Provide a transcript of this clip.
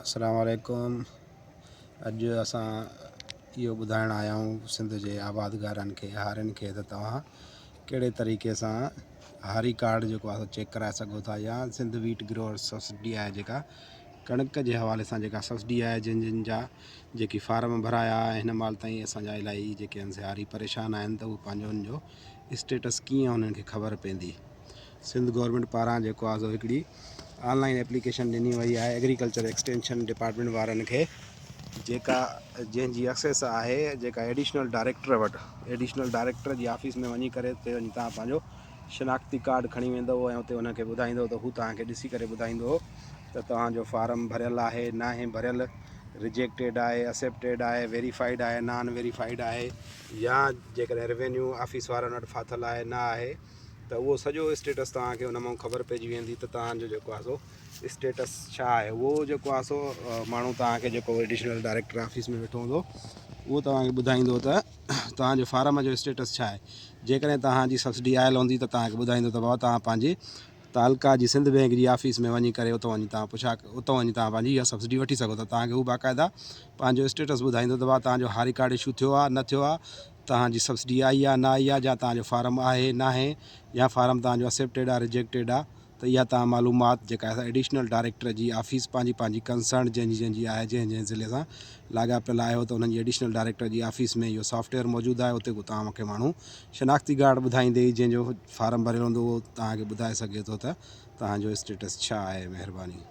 السلام عليڪم اڄ اسان اهو ٻڌائڻ آيا آهيون سنڌ جي آبادگارن کي هارين کي ته توهان ڪهڙي طريقي سان هاري ڪارڊ جيڪو آهي سو چيڪ ڪرائي سگهو ٿا يا سنڌ ويٽ گروئر سبسڊي آهي جيڪا ڪڻڪ جي حوالي سان جيڪا سبسڊي آهي جن جن جا جيڪي فارم ڀرايا ۽ هن مهل تائين اسان جا الاهي جيڪي آهن سي هاري پريشان آهن ته هو پنهنجو ان جو اسٽيٽس ڪيئن انهن کي خبر پوندي سنڌ گورنمينٽ پاران جيڪو آهي سو هڪڙي آن لائن ايپليڪيشن ڏني وئي آهي ايگريڪلچر ايڪسٽينشن ڊپارٽمينٽ وارن کي جيڪا جنهن جي ايڪسيس آهي جيڪا ايڊيشنل ڊائريڪٽر وٽ ايڊيشنل ڊائريڪٽر جي آفيس ۾ وڃي ڪري اتي وڃي توهان پنهنجو شناختي ڪارڊ کڻي ويندو ۽ اتي ان کي ٻڌائيندو ته هو توهان کي ڏسي ڪري ٻڌائيندو ته توهان جو فارم ڀريل آهي ناهي ڀريل رجيڪٽيڊ آهي ايڪسيپٽيڊ آهي ويريفائيڊ آهي نان ويريفائيڊ آهي يا جيڪڏهن روينيو آفيس وارن وٽ ڦاٿل آهي نه آهي ته اهو سڄو اسٽيٽس توهان کي ان مان خبر پئجي ويندي ته توهان جو جيڪو آهي سو اسٽيٽس ڇا آهي اهو جيڪو آهي سو ماڻهو توهان کي جيڪو ايڊيشنل ڊائريڪٽر آفيس ۾ ويٺو هوندو اهو توهان کي ٻڌائيندو ته توهان جو فارم جو اسٽيٽس ڇا آهي جيڪڏهن توهان جي سبسڊي آيل هوندي ته توهان کي ٻڌائيندو ته بابا توهان پنهنجي تعلقه جي سنڌ بينڪ جي آفيس ۾ وڃي ڪري اتان وڃي توهان پڇا اتان وڃي توهان پنهنجي اها سبسڊي وٺي سگهو ٿا توهان کي هو باقاعده پنهنجو اسٽيٽس ٻڌائيندو ته بابا توهان جو هاري ڪارڊ اشو ٿيو آهي نه ٿيو آهي توهان جي سبسڊي آئي آ نه آئي آ يا توهان جو فارم آهي ناهي يا فارم توهان جو اسيپٽيڊ آ رجيڪٽيڊ آ ته اها توهان معلومات جيڪا آهي سا ايڊيشنل ڊائريڪٽر جي آفيس پنهنجي پنهنجي ڪنسرن جنهن جي جنهن جي آهي جنهن جنهن ضلعي سان لاڳاپيل آهيو ته انهن جي ايڊيشنل ڊائريڪٽر جي آفيس ۾ اهو سافٽ ويئر موجود آهي اتي توهان کي ماڻهو شناختي ڪارڊ ٻڌائيندي ئي جنهن جو فارم ڀريل هوندو اهو توهان کي ٻڌائي سگهي ٿو ته توهان جو اسٽيٽس ڇا آهي مهرباني.